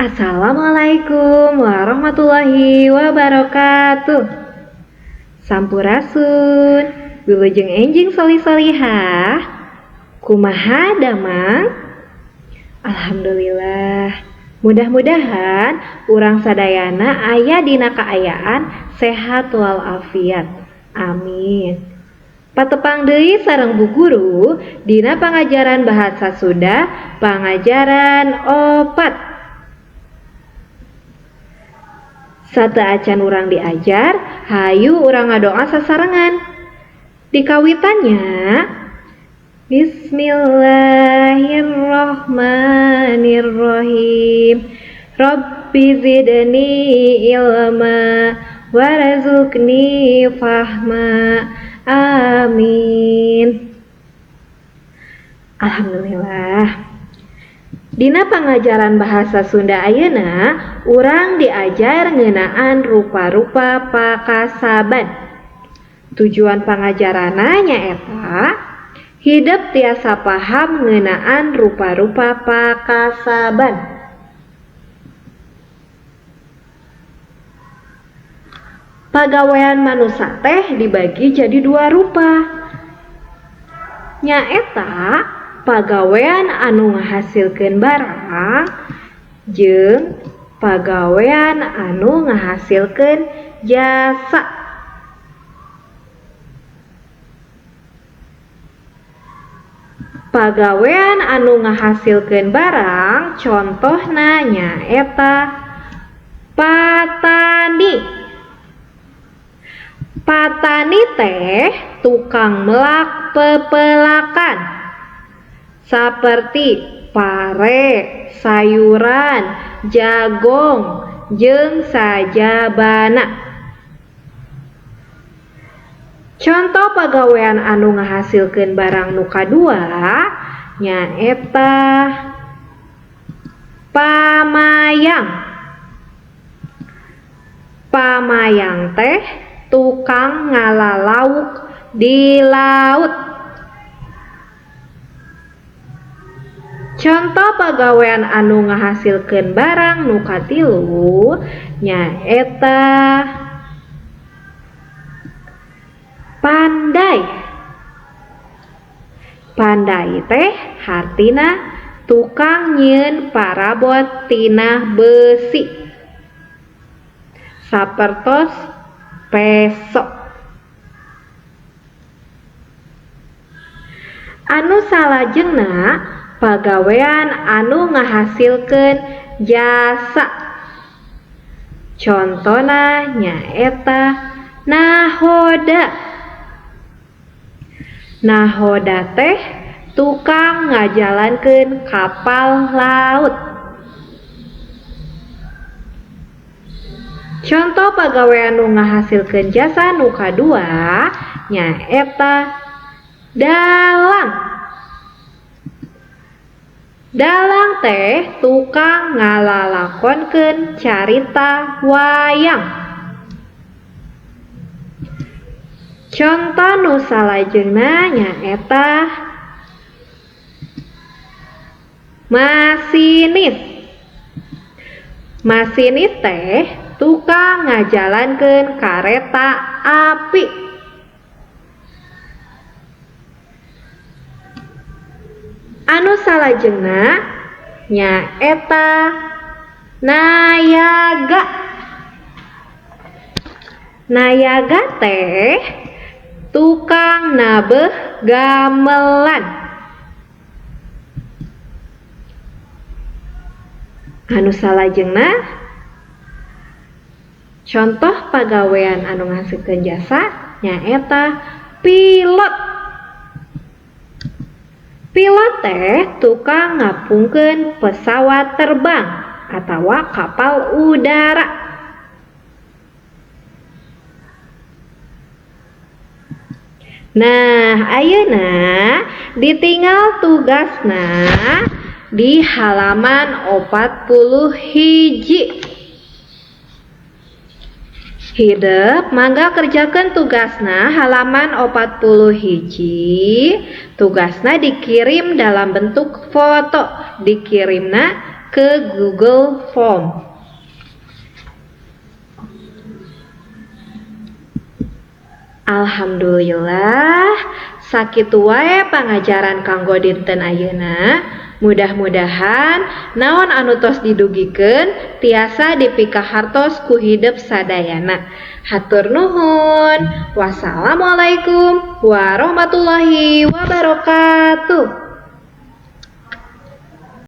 Assalamualaikum warahmatullahi wabarakatuh. Sampurasun, wilujeng enjing solih-solihah. Kumaha damang? Alhamdulillah. Mudah-mudahan urang sadayana aya dina kaayaan sehat walafiat. Amin. Patepang deui sareng Bu Guru dina pangajaran bahasa Sunda pangajaran 4. Sateuacan urang diajar, hayu urang ngadoa sasarengan. Dikawitannya, Bismillahirrahmanirrahim. Rabbi zidni ilma warzuqni fahma. Amin. Alhamdulillah. Dina pangajaran bahasa Sunda ayeuna, urang diajar ngeunaan rupa-rupa pakasaban. Tujuan pangajaranna nyaeta hidep tiasa paham ngeunaan rupa-rupa pakasaban. Pagawean manusa teh dibagi jadi dua rupa. Nyaeta pagawean anu ngahasilkeun barang jeung pagawean anu ngahasilkeun jasa. Pagawean anu ngahasilkeun barang contohna nyaeta patani. Patani teh tukang melak pepelakan saperti pare, sayuran, jagong, jeung sajabana. Contoh pagawean anu ngahasilkeun barang nu kadua nyaeta pamayang. Pamayang teh tukang ngalalauk di laut. Contoh pagawean anu ngahasilkeun barang nu katilu nyaeta pandai. Pandai teh hartina tukang nyieun parabot tina besi sapertos peso. Anu salajengna pagawean anu ngahasilkeun jasa. Contona nyaeta nahoda. Nahoda teh tukang ngajalankeun kapal laut. Contoh pagawean nu ngahasilkeun jasa nu kadua nyaeta dalang. Dalang teh tukang ngalalakonkeun carita wayang. Contoh nu salajengna nyaeta masinis. Masinis teh tukang ngajalankeun kareta api. Anu salajengna nyaeta nayaga. Nayaga teh tukang nabeuh gamelan. Anu salajengna contoh pagawean anu ngahasilkeun jasa nyaeta pilot. Pilot teh tukang ngapungkeun pesawat terbang atawa kapal udara. Nah, ayeuna ditinggal tugasna di halaman 41. Hidep mangga kerjakan tugasna halaman 41. Tugasna dikirim dalam bentuk foto, dikirimna ke ke Google Form. Alhamdulillah, sakitu wae pangajaran kanggo dinten ayeuna. Mudah-mudahan naon anu tos didugikeun tiasa dipikahartos ku hidep sadayana. Hatur nuhun. Wassalamualaikum warahmatullahi wabarakatuh.